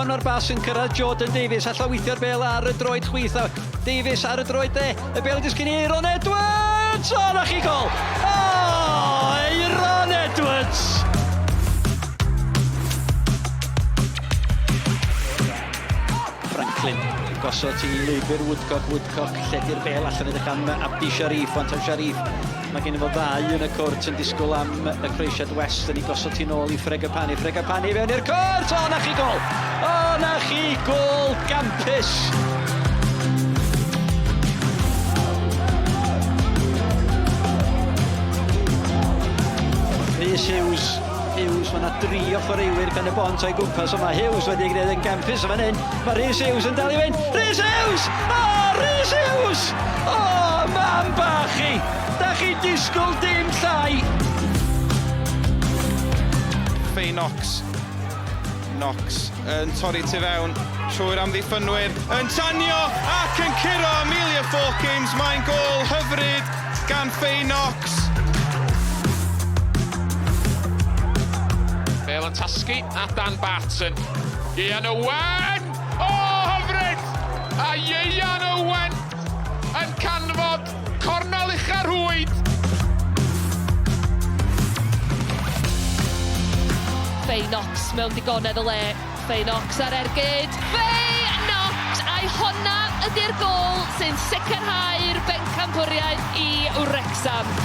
Rwan mae'r bas yn cyrraedd Jordan Davies, alla weithio'r bel ar y droed chwith a Davies ar y droed dde, y bel yn disgyn i Aeron Edwards! O, na chi gol! O, Aeron Edwards! Franklin gosod i lwybr Woodcock, Woodcock lledu'r bel allan edrych am Abdi Sharif, ond taw Sharif mae gen i fo ddau yn y cwrt yn disgwyl am y croesiad West yn ei gosod hi'n ôl i Fregapani, Fregapani fewn i'r cwrt, o na chi gol! O na chi gol gampus! Rhys Hughes Hughes, mae yna dri o chwaraewyr Ben y Bont o'i gwmpas, ond mae Hughes wedi gwneud yn gampus yn fan hyn. Mae Rhys Hughes yn dal i fynd. Rhys Hughes! O, oh, Rhys Hughes! O, oh, mam bach chi! Da chi disgwyl dim llai! Fay Knox. Knox yn torri tu fewn trwy'r amddiffynwyr, yn tanio ac yn curo Amelia Fawkins. Mae'n gôl hyfryd gan Fay Knox. Bale yn tasgu a Dan Barton. Ian Owen! O, hyfryd! A Ieuan Owen yn canfod cornel ucha'r rhwyd. Fay Knox mewn digonedd o le. Fay Knox ar ergyd. Fay Knox! Ai honna ydy'r gôl sy'n sicrhau'r bencampwriaeth i Wrecsam.